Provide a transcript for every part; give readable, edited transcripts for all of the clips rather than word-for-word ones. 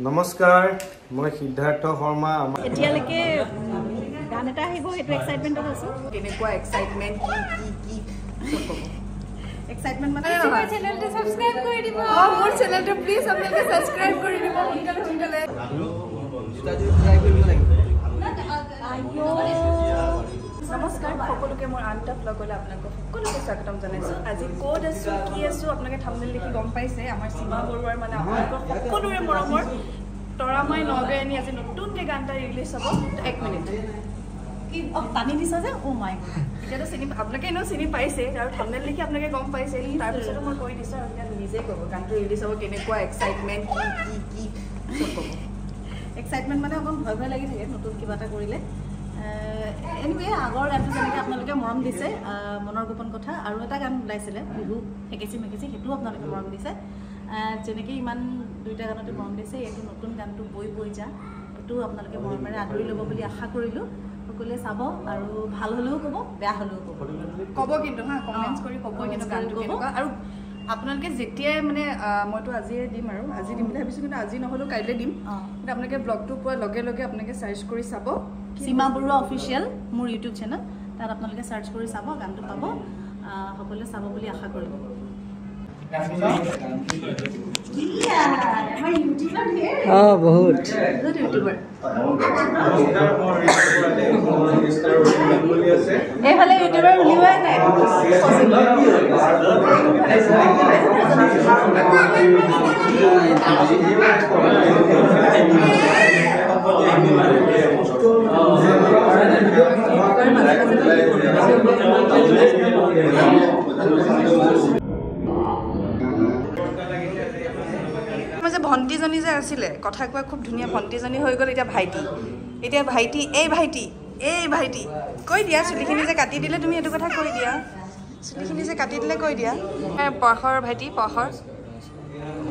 নমস্কাৰ, মই সিদ্ধাৰ্থ শৰ্মা। এতিয়ালৈকে গান এটা আহিব, সেইটো এক্সাইটমেণ্টত আছোঁ। কেনেকুৱা এক্সাইটমেণ্ট, কি কি কি ক'ব? এক্সাইটমেণ্ট মানে চেনেলটো ছাবস্ক্ৰাইব কৰি দিব। মোৰ চেনেলটো প্লিজ আপোনালোকে ছাবস্ক্ৰাইব কৰি দিব সোনকালে সোনকালে। নমস্কাৰ সকলোকে, মোৰ আন এটা ভ্লগলৈ আপোনালোকক সকলোকে স্বাগতম জনাইছোঁ। আজি ক'ত আছোঁ, কি আছোঁ আপোনালোকে থাম্বনেইল দেখি গম পাইছে। আমাৰ সীমা বৰুৱাৰ মানে আপোনালোকৰ সকলোৰে মৰমৰ তৰামাই নগায়নী আজি নতুনকৈ গান এটা ৰিলিজ হ'ব। এক মিনিট, কি টানি দিছা যে? অ' মাই, এতিয়াতো চিনি আপোনালোকে এনেও চিনি পাইছে আৰু থাম্বনেইল দেখি আপোনালোকে গম পাইছে। তাৰপিছতো মই কৈ দিছোঁ আৰু এতিয়া নিজেই ক'ব গানটো ৰিলিজ হ'ব, কেনেকুৱা এক্সাইটমেণ্ট, কি কি কি চব ক'ব। এক্সাইটমেণ্ট মানে অকণ ভয় ভয় লাগি থাকে নতুন কিবা এটা কৰিলে। এনিৱে, আগৰ গানটো যেনেকৈ আপোনালোকে মৰম দিছে, মনৰ গোপন কথা, আৰু এটা গান ওলাইছিলে বিহু ফেকেচি মেকেচি, সেইটোও আপোনালোকে মৰম দিছে। যেনেকৈ ইমান দুইটা গানতে মৰম দিছে, এইটো নতুন গানটো বৈ বৈ যা, এইটোও আপোনালোকে মৰমেৰে আদৰি ল'ব বুলি আশা কৰিলোঁ। সকলোৱে চাব আৰু ভাল হ'লেও ক'ব, বেয়া হ'লেও ক'ব, ক'ব কিন্তু হা, কমেণ্টছ কৰি ক'ব কিন্তু গানটো কেনেকুৱা। আৰু আপোনালোকে যেতিয়াই মানে মইতো আজিয়ে দিম আৰু আজি দিম বুলি ভাবিছোঁ, কিন্তু আজি নহ'লেও কাইলৈ দিম। কিন্তু আপোনালোকে ব্লগটো পোৱাৰ লগে লগে আপোনালোকে চাৰ্চ কৰি চাব সীমা বৰুৱা অফিচিয়েল, মোৰ ইউটিউব চেনেল, তাত আপোনালোকে চাৰ্চ কৰি চাব, গানটো পাব। সকলোৱে চাব বুলি আশা কৰিলোঁ। বহুত এইফালে ইউটিউবাৰ উলিওৱাই নাই। যে ভণ্টিজনী যে আছিলে, কথা কোৱা খুব ধুনীয়া ভণ্টিজনী হৈ গ'ল এতিয়া ভাইটি। এতিয়া ভাইটি, এই ভাইটি, এই ভাইটি কৈ দিয়া, চুলিখিনি যে কাটি দিলে, তুমি এইটো কথা কৈ দিয়া, চুলিখিনি যে কাটি দিলে কৈ দিয়া। পৰাশৰ ভাইটি, পৰাশৰ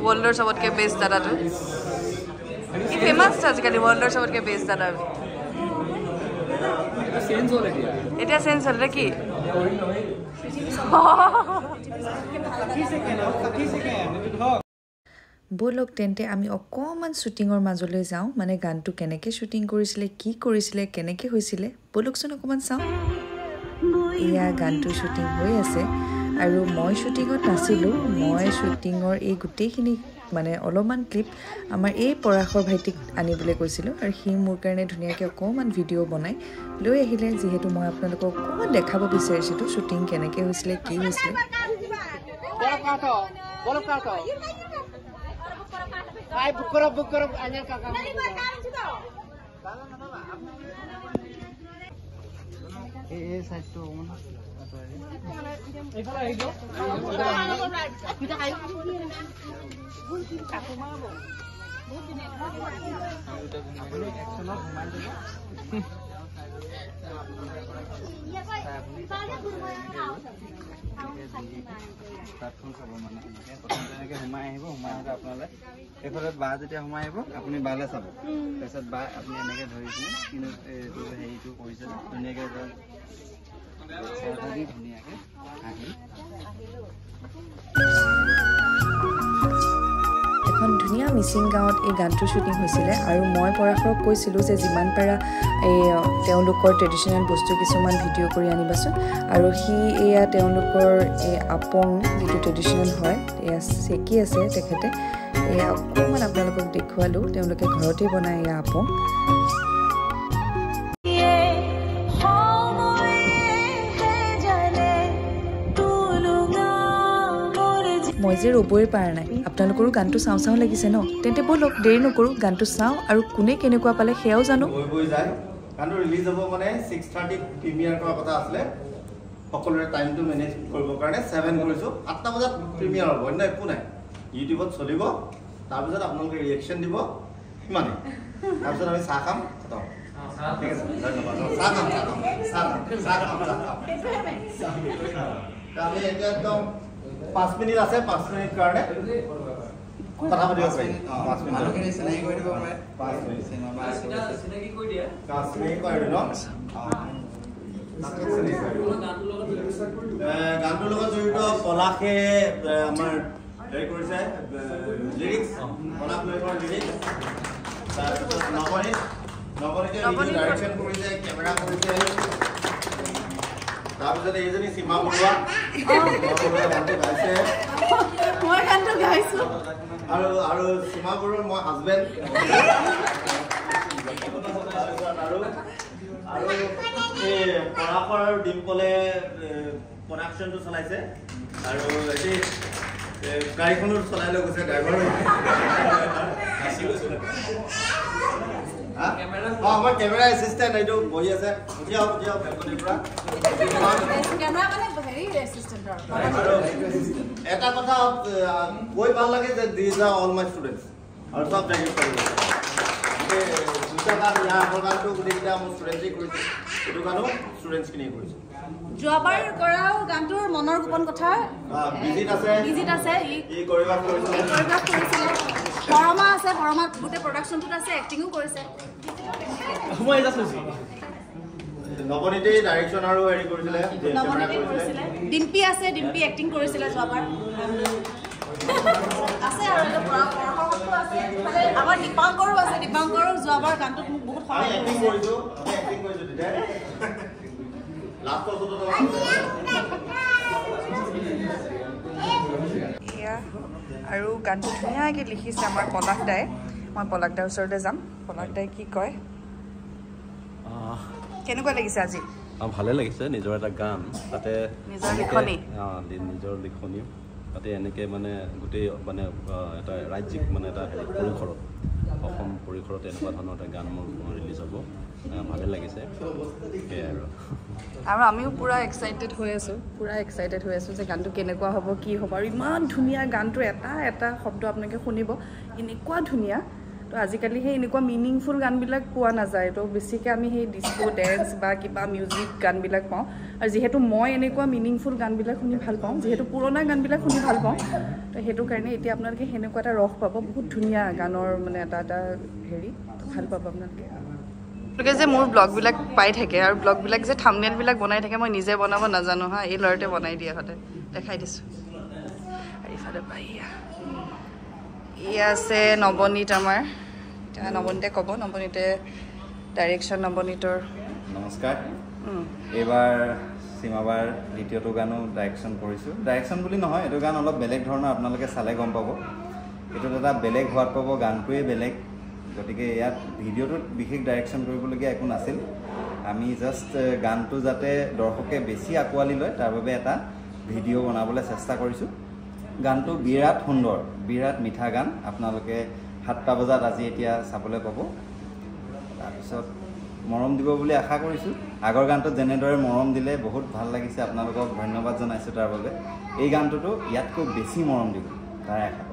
ৱৰ্ল্ডৰ চবতকৈ বেষ্ট দাদাটো, কি ফেমাছ আজিকালি ৱৰ্ল্ডৰ চবতকৈ বেষ্ট দাদা। এতিয়া চেঞ্জ হ'ল নে কি? ব'লক তেন্তে আমি অকণমান শ্বুটিঙৰ মাজলৈ যাওঁ, মানে গানটো কেনেকৈ শ্বুটিং কৰিছিলে, কি কৰিছিলে, কেনেকৈ হৈছিলে, ব'লকচোন অকণমান চাওঁ। এয়া গানটো শ্বুটিং হৈ আছে আৰু মই শ্বুটিঙত নাছিলোঁ। মই শ্বুটিঙৰ এই গোটেইখিনি মানে অলপমান ক্লিপ আমাৰ এই পৰাশৰ ভাইটিক আনিবলৈ কৈছিলোঁ আৰু সি মোৰ কাৰণে ধুনীয়াকৈ অকণমান ভিডিঅ' বনাই লৈ আহিলে, যিহেতু মই আপোনালোকক অকণমান দেখাব বিচাৰিছিলোঁ শ্বুটিং কেনেকৈ হৈছিলে, কি হৈছিলে। তাঁতখন চাব মানে এনেকৈ প্ৰথমতে এনেকৈ সোমাই আহিব, সোমাই আহোঁতে আপোনালৈ এইফালে বা যেতিয়া সোমাই আহিব আপুনি বালৈ চাব, তাৰপিছত বা আপুনি এনেকৈ ধৰি পিনে কিন্তু এইটো হেৰিটো কৰিছে ধুনীয়াকৈ ধুনীয়াকৈ হাঁহি। এখন ধুনীয়া মিচিং গাঁৱত এই গানটোৰ শ্বুটিং হৈছিলে আৰু মই পৰাশৰক কৈছিলোঁ যে যিমান পাৰা এই তেওঁলোকৰ ট্ৰেডিশ্যনেল বস্তু কিছুমান ভিডিঅ' কৰি আনিবাচোন। আৰু সি এয়া তেওঁলোকৰ এই আপং যিটো ট্ৰেডিশ্যনেল হয়, এয়া চেকি আছে তেখেতে, এয়া অকণমান আপোনালোকক দেখুৱালোঁ, তেওঁলোকে ঘৰতেই বনায় এয়া আপং। মই যে ৰ'বই পৰা নাই, আপোনালোকৰো গানটো চাওঁ চাওঁ লাগিছে ন? তেন্তে ব'লক দেৰি নকৰোঁ, গানটো চাওঁ আৰু কোনে কেনেকুৱা পালে সেয়াও জানো। বৈ বৈ যায় গানটো ৰিলিজ হ'ব মানে 6:30 প্ৰিমিয়াৰ কৰাৰ কথা আছিলে, সকলোৰে টাইমটো মেনেজ কৰিবৰ কাৰণে 7 কৰিছোঁ, 8টা বজাত প্ৰিমিয়াৰ হ'ব, অন্য একো নাই। ইউটিউবত চলিব, তাৰপিছত আপোনালোকে ৰিয়েকশ্যন দিব, সিমানেই। তাৰপিছত আমি চাহ খাম, খতম। ঠিক আছে, ধন্যবাদ। চাহ খাম, চাহ খাম, চাহ খাম, চাহ খাম, চাহ খাম। আমি এতিয়া একদম 5 মিনিট আছে, 5 মিনিট কাৰণে কথা পাতিব পাৰিম। 5 মিনিট চিনাকি কৰি দিব পাৰে, 5 মিনিট চিনাকি কৰি দিয়া, চিনাকি কৰি দিওঁ ন? গানটোৰ লগত জড়িত পলাশে আমাৰ হেৰি কৰিছে লিৰিক্স, পলাশ লহিমৰ লিৰিক্স। তাৰপিছত নৱনীত, নৱনীতে ভিডিঅ' ডাইৰেকশ্যন কৰিছে, কেমেৰা কৰিছে। তাৰপিছত এইজনী সীমা বৰুৱা, গানটো গাইছে, মই গানটো গাইছোঁ। আৰু আৰু সীমা বৰুৱাৰ মই হাজবেণ্ড। আৰু আৰু এই পৰাশৰ আৰু ডিম্পলে প্ৰডাকশ্যনটো চলাইছে, আৰু এটি গাড়ীখনো চলাই লৈ গৈছে ড্ৰাইভাৰো। অঁ, আমাৰ কেমেৰা এছিষ্টেণ্ট এইটো বহি আছে, উঠি আহক, উঠি আহক বেলকনিৰ পৰা। আৰু এটা কথা কৈ ভাল লাগে যে these are all my students, আৰু চব জাগি কৰিব দুটা গান, ইয়াৰ আগৰ গানটো গোটেইকেইটা মোৰ ষ্টুডেণ্টছেই কৰিছে, এইটো গানো ষ্টুডেণ্টছখিনিয়ে কৰিছে। যোৱাবাৰ কৰাও গানটোৰ মনৰ গোপন কথা বিজিত আছে, বিজিত আছে, ই কৰিবাস কৰিছিলে, কৰিছিলে। পৰমা আছে, পৰমা গোটেই প্ৰডাকশ্যনটোত আছে, এক্টিঙো কৰিছে। নৱনীতেই ডাইৰেকশ্যন আৰু হেৰি কৰিছিলে, নৱনীতেই কৰিছিলে। ডিম্পী আছে, ডিম্পী এক্টিং কৰিছিলে যোৱাবাৰ। আছে আৰু আছে, আমাৰ দীপাংকৰো আছে, দীপাংকৰো যোৱাবাৰ গানটোত মোক বহুত সহায় কৰিছে। এয়া আৰু গানটো ধুনীয়াকৈ লিখিছে আমাৰ পলাশ দাই। মই পলাশ দাৰ ওচৰলৈ যাম, পলাশ দাই কি কয়। কেনেকুৱা লাগিছে আজি? ভালে লাগিছে, নিজৰ এটা গান, তাতে নিজৰ লিখনি, নিজৰ লিখনি, তাতে এনেকৈ মানে গোটেই মানে এটা ৰাজ্যিক মানে এটা হেৰি পৰিসৰত, অসম পৰিসৰত এনেকুৱা ধৰণৰ এটা গান মোৰ ৰিলিজ হ'ব, ভালে লাগিছে। সেয়াই আৰু আৰু আমিও পূৰা এক্সাইটেড হৈ আছোঁ, পূৰা এক্সাইটেড হৈ আছোঁ যে গানটো কেনেকুৱা হ'ব, কি হ'ব। আৰু ইমান ধুনীয়া গানটোৰ এটা এটা শব্দ আপোনালোকে শুনিব, এনেকুৱা ধুনীয়া। তো আজিকালি সেই এনেকুৱা মিনিংফুল গানবিলাক পোৱা নাযায়, তো বেছিকৈ আমি সেই ডিস্কো ডেন্স বা কিবা মিউজিক গানবিলাক পাওঁ। আৰু যিহেতু মই এনেকুৱা মিনিংফুল গানবিলাক শুনি ভাল পাওঁ, যিহেতু পুৰণা গানবিলাক শুনি ভাল পাওঁ, তো সেইটো কাৰণে এতিয়া আপোনালোকে সেনেকুৱা এটা ৰস পাব, বহুত ধুনীয়া গানৰ মানে এটা এটা হেৰি ভাল পাব আপোনালোকে। আপোনালোকে যে মোৰ ব্লগবিলাক পাই থাকে আৰু ব্লগবিলাক যে থাম্বনেইলবিলাক বনাই থাকে, মই নিজে বনাব নাজানো হা, এই ল'ৰাটোৱে বনাই দিয়ে সদায়, দেখাই দিছোঁ। আৰু ইফালে পাই এয়া আছে নৱনীত আমাৰ, এতিয়া নৱনীতে ক'ব, নৱনীতে ডাইৰেকশ্যন নৱনীতৰ। নমস্কাৰ, এইবাৰ সীমাবাৰ দ্বিতীয়টো গানো ডাইৰেকশ্যন কৰিছোঁ। ডাইৰেকশ্যন বুলি নহয়, এইটো গান অলপ বেলেগ ধৰণৰ, আপোনালোকে চালে গম পাব। এইটোত এটা বেলেগ সোৱাদ পাব, গানটোৱেই বেলেগ। গতিকে ইয়াত ভিডিঅ'টোত বিশেষ ডাইৰেকশ্যন কৰিবলগীয়া একো নাছিল, আমি জাষ্ট গানটো যাতে দৰ্শকে বেছি আঁকোৱালি লয় তাৰ বাবে এটা ভিডিঅ' বনাবলৈ চেষ্টা কৰিছোঁ। গানটো বিৰাট সুন্দৰ, বিৰাট মিঠা গান, আপোনালোকে 7টা বজাত আজি এতিয়া চাবলৈ পাব। তাৰপিছত মৰম দিব বুলি আশা কৰিছোঁ। আগৰ গানটোত যেনেদৰে মৰম দিলে বহুত ভাল লাগিছে, আপোনালোকক ধন্যবাদ জনাইছোঁ তাৰ বাবে। এই গানটোতো ইয়াতকৈ বেছি মৰম দিব তাৰে আশা কৰোঁ।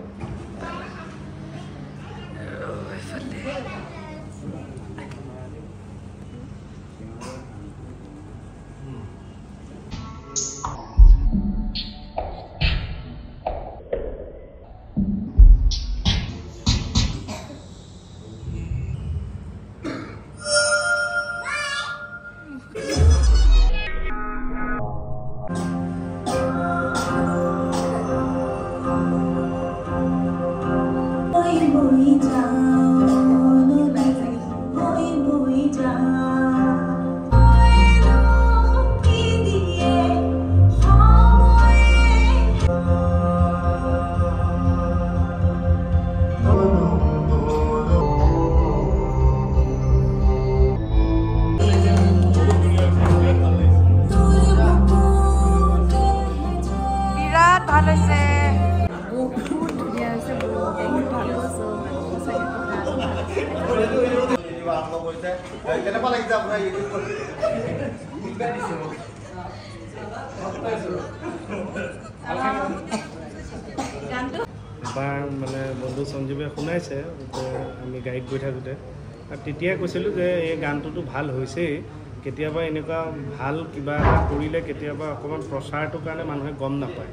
কেনেকুৱা লাগিছে আপোনাৰ ইউটিউব? এবাৰ মানে বন্ধু সঞ্জীৱে শুনাইছে আমি গাড়ীত গৈ থাকোঁতে, আৰু তেতিয়াই কৈছিলোঁ যে এই গানটোতো ভাল হৈছেই, কেতিয়াবা এনেকুৱা ভাল কিবা এটা কৰিলে কেতিয়াবা অকণমান প্ৰচাৰটোৰ কাৰণে মানুহে গম নাপায়।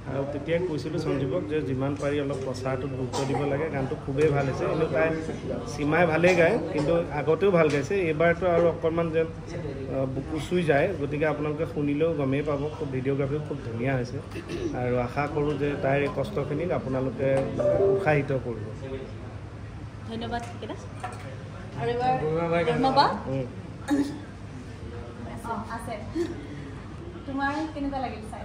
আৰু তেতিয়াই কৈছিলোঁ সঞ্জীৱক যে যিমান পাৰি অলপ প্ৰচাৰটোত গুৰুত্ব দিব লাগে। গানটো খুবেই ভাল হৈছে। এনেও তাই সীমাই ভালেই গায়, কিন্তু আগতেও ভাল গাইছে, এইবাৰতো আৰু অকণমান যেন বুকু চুই যায়। গতিকে আপোনালোকে শুনিলেও গমেই পাব, খুব ভিডিঅ'গ্ৰাফীও খুব ধুনীয়া হৈছে। আৰু আশা কৰোঁ যে তাইৰ এই কষ্টখিনিক আপোনালোকে উৎসাহিত কৰিব। ধন্যবাদ। আৰু এবাৰ আছে, তোমাৰ কেনেকুৱা লাগিল চাই?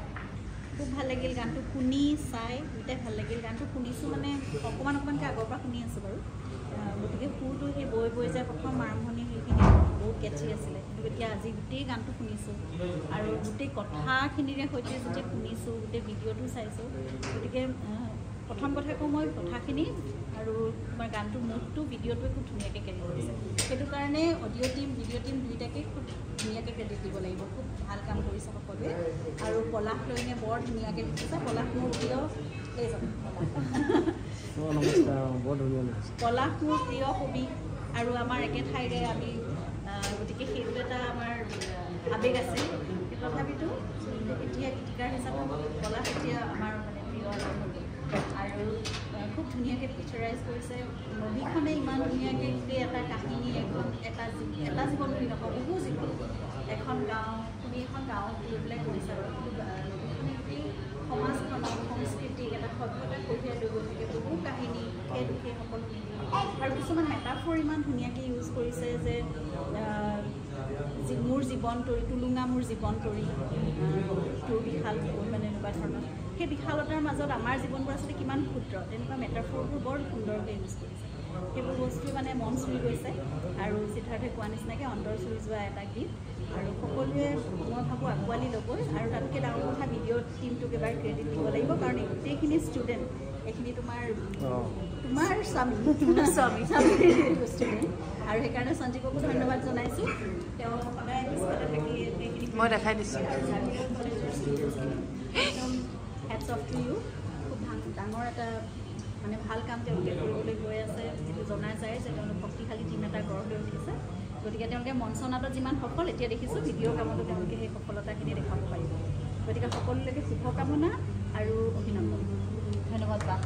খুব ভাল লাগিল গানটো শুনি চাই, দুয়োটাই ভাল লাগিল। গানটো শুনিছোঁ মানে অকণমান অকণমানকৈ আগৰ পৰা শুনি আছোঁ বাৰু, গতিকে সুৰটো সেই বৈ বৈ যায় প্ৰথম আৰম্ভণি সেইখিনি বহুত কেটচি আছিলে। কিন্তু এতিয়া আজি গোটেই গানটো শুনিছোঁ আৰু গোটেই কথাখিনিৰে সৈতে যেতিয়া শুনিছোঁ, গোটেই ভিডিঅ'টো চাইছোঁ, গতিকে প্ৰথম কথা কওঁ মই কথাখিনি আৰু তোমাৰ গানটোৰ মুডটো ভিডিঅ'টোৱে খুব ধুনীয়াকৈ কেৰি কৰিছে। সেইটো কাৰণে অডিঅ' টীম ভিডিঅ' টীম দুয়োটাকে খুব ধুনীয়াকৈ ক্ৰেডিট দিব লাগিব। খুব ভাল কাম কৰিছে সকলোৱে। আৰু পলাশ লৈনে বৰ ধুনীয়াকৈ লিখিছে। পলাশ মোৰ প্ৰিয়, পলাশ মোৰ প্ৰিয় কবি আৰু আমাৰ একে ঠাইৰে আমি, গতিকে সেইটো এটা আমাৰ আৱেগ আছে। তথাপিতো এতিয়া গীতিকাৰ হিচাপে পলাশ এতিয়া আমাৰ মানে প্ৰিয় কবি আৰু খুব ধুনীয়াকৈ পিকচাৰাইজ কৰিছে। নদীখনে ইমান ধুনীয়াকৈ গোটেই এটা কাহিনী, এখন এটা এটা জীৱন বুলি নকওঁ, বহু জীৱন, এখন গাঁও, তুমি এখন গাঁৱত লৈ পেলাই কৰিছা বাৰু, কিন্তু নদীখনে গোটেই সমাজখনক, সংস্কৃতিক, এটা সভ্যতা কঢ়িয়াই লৈ গৈ থাকে। বহু কাহিনী সুখে দুখে সকলো মিলি আৰু কিছুমান মেটাফৰ ইমান ধুনীয়াকৈ ইউজ কৰিছে যে মোৰ জীৱন তৰি, টুলুঙা মোৰ জীৱন তৰি, তোৰ বিশাল, মানে এনেকুৱা ধৰণৰ সেই বিশালতাৰ মাজত আমাৰ জীৱনবোৰ আচলতে কিমান ক্ষুদ্ৰ, তেনেকুৱা মেটাফৰবোৰ বৰ সুন্দৰকৈ ইউজ কৰিছে। সেইবোৰ বস্তুৱে মানে মন চুই গৈছে। আৰু সিদ্ধাৰ্থে কোৱা নিচিনাকৈ অন্তৰ চুই যোৱা এটা গীত আৰু সকলোৱে মই ভাবোঁ আঁকোৱালি ল'বই। আৰু তাতকৈ ডাঙৰ কথা ভিডিঅ' টীমটোক এবাৰ ক্ৰেডিট দিব লাগিব, কাৰণ এই গোটেইখিনি ষ্টুডেণ্ট, এইখিনি তোমাৰ তোমাৰ স্বামী ষ্টুডেণ্ট, আৰু সেইকাৰণে সঞ্জীৱকো ধন্যবাদ জনাইছোঁ। তেওঁ সদায় পিছফালে থাকি গোটেইখিনি মই দেখাই দিছোঁ। একদম হেটছ অফ টু you. খুব ডাঙৰ এটা মানে ভাল কাম তেওঁলোকে কৰিবলৈ গৈ আছে, যিটো জনা যায় যে তেওঁলোক শক্তিশালী টীম এটা গঢ় লৈ উঠিছে। গতিকে তেওঁলোকে মঞ্চ নাটত যিমান সফল, এতিয়া দেখিছোঁ ভিডিঅ' কামতো তেওঁলোকে সেই সফলতাখিনি দেখাব পাৰিব। গতিকে সকলোলৈকে শুভকামনা আৰু অভিনন্দন। ধন্যবাদ বা,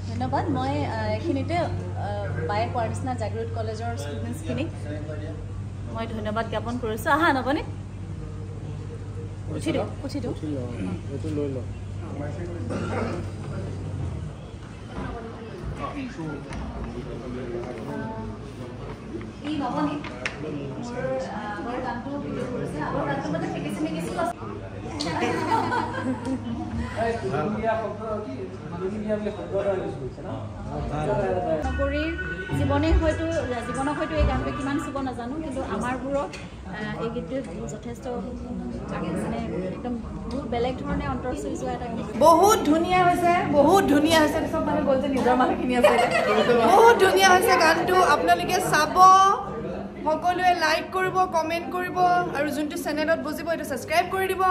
ধন্যবাদ। মই এইখিনিতে বায়ে কোৱাৰ নিচিনা জাগিৰোড কলেজৰ ষ্টুডেণ্টছখিনিক মই ধন্যবাদ জ্ঞাপন কৰিছোঁ। আহা নৱনীত, উঠি দিওঁ, উঠি দিওঁ। এই নৱনীত মোৰ আগৰ গানটো ভিডিঅ' কৰিছে। আগৰ গানটো মানে ঠেকেচি মেকেচিও আছে। নগৰীৰ জীৱনে হয়তো জীৱনক হয়তো এই গানটোৱে কিমান চুব নাজানো, কিন্তু আমাৰবোৰক এই গীতটোৱে যথেষ্ট মানে একদম বহুত বেলেগ ধৰণে অন্তৰ চুই যোৱা এটা গীত। বহুত ধুনীয়া হৈছে, বহুত ধুনীয়া হৈছে। চব মানুহ গ'ল যে নিজৰ মানুহখিনি আছে। বহুত ধুনীয়া হৈছে গানটো, আপোনালোকে চাব, সকলোৱে লাইক কৰিব, কমেণ্ট কৰিব, আৰু যোনটো চেনেলত বুজিব এইটো ছাবস্ক্ৰাইব কৰি দিব।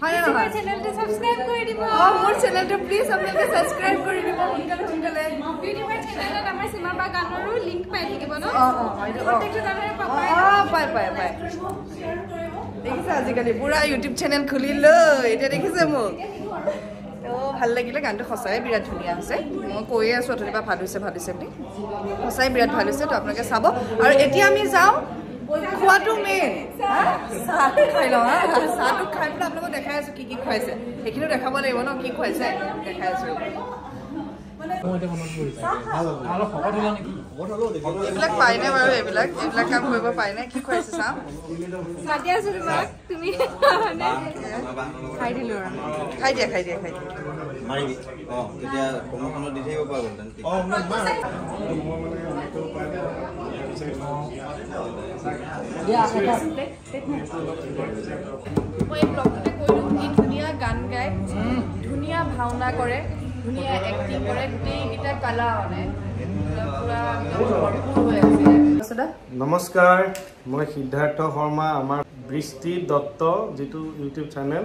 হয় নে নহয়? চেনেলটো ছাবস্ক্ৰাইব কৰি দিব। অঁ, মোৰ চেনেলটো প্লিজ আপোনালোকে ছাবস্ক্ৰাইব কৰি দিব সোনকালে সোনকালে। ইউটিউবৰ চেনেলত আমাৰ সীমা বা গানৰো লিংক পাই থাকিব ন? অঁ অঁ, প্ৰত্যেকটো গানৰে পাব। অঁ, পাই পাই পাই। দেখিছে আজিকালি পুৰা ইউটিউব চেনেল খুলি লৈ এতিয়া দেখিছে মোক। তো ভাল লাগিলে গানটো, সঁচাই বিৰাট ধুনীয়া হৈছে। মই কৈয়ে আছোঁ অথনিৰ পৰা ভাল হৈছে ভাল হৈছে বুলি, সঁচাই বিৰাট ভাল হৈছে। তো আপোনালোকে চাব। আৰু এতিয়া আমি যাওঁ, খোৱাটো মেইন, চাহটো খাই লওঁ। হা, চাহটো খাই পেলাই আপোনালোকক দেখাই আছোঁ কি কি খুৱাইছে, সেইখিনিও দেখাব লাগিব ন, কি খুৱাইছে দেখাই আছোঁ। এইবিলাক পায়নে বাৰু? এইবিলাক এইবিলাক কাম কৰিব পায়নে? কি খুৱাইছে চাওঁ। মাতি আছো তোমাক, তুমি খাই দিলো আৰু। খাই দিয়া, খাই দিয়া, খাই দিয়া। মাৰিবি। অঁ, তেতিয়া প্ৰমোশ্যনত দি থাকিব পৰা গ'লহেঁতেন। মই এই ব্লগটোতে কৈ দিওঁ, ই ধুনীয়া গান গায়, ধুনীয়া ভাওনা কৰে, ধুনীয়া এক্টিং কৰে, গোটেইকেইটা কলা মানে পুৰা ভৰপূৰ হৈ আছে। নমস্কাৰ, মই সিদ্ধাৰ্থ শৰ্মা। আমাৰ বৃষ্টি দত্ত যিটো ইউটিউব চেনেল,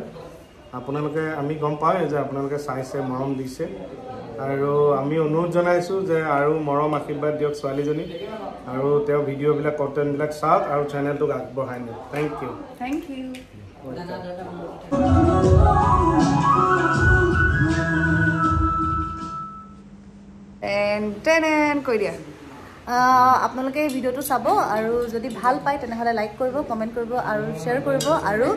আপোনালোকে আমি গম পাওঁৱে যে আপোনালোকে চাইছে, মৰম দিছে, আৰু আমি অনুৰোধ জনাইছোঁ যে আৰু মৰম আশীৰ্বাদ দিয়ক ছোৱালীজনীক, আৰু তেওঁ ভিডিঅ'বিলাক কণ্টেণ্টবিলাক চাওক আৰু চেনেলটোক আগবঢ়াই নিয়ক। Thank you. Thank you. Ten ten কৈ দিয়া। আপোনালোকে এই ভিডিঅ'টো চাব আৰু যদি ভাল পায় তেনেহ'লে লাইক কৰিব, কমেণ্ট কৰিব আৰু শ্বেয়াৰ কৰিব আৰু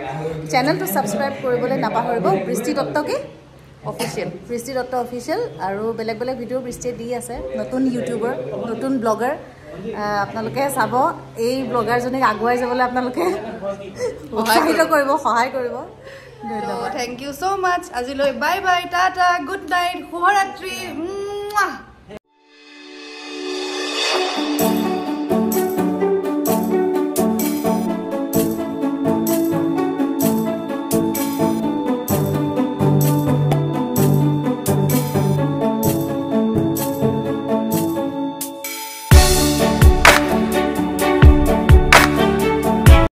চেনেলটো ছাবস্ক্ৰাইব কৰিবলৈ নাপাহৰিব। বৃষ্টি দত্তকে অফিচিয়েল, বৃষ্টি দত্ত অফিচিয়েল। আৰু বেলেগ বেলেগ ভিডিঅ' বৃষ্টিয়ে দি আছে, নতুন ইউটিউবাৰ, নতুন ব্লগাৰ, আপোনালোকে চাব। এই ব্লগাৰজনীক আগুৱাই যাবলৈ আপোনালোকে উৎসাহিত কৰিব, সহায় কৰিব। ধন্যবাদ, thank you so মাছ। আজিলৈ bye bye, tata, good night, শুভৰাত্ৰি।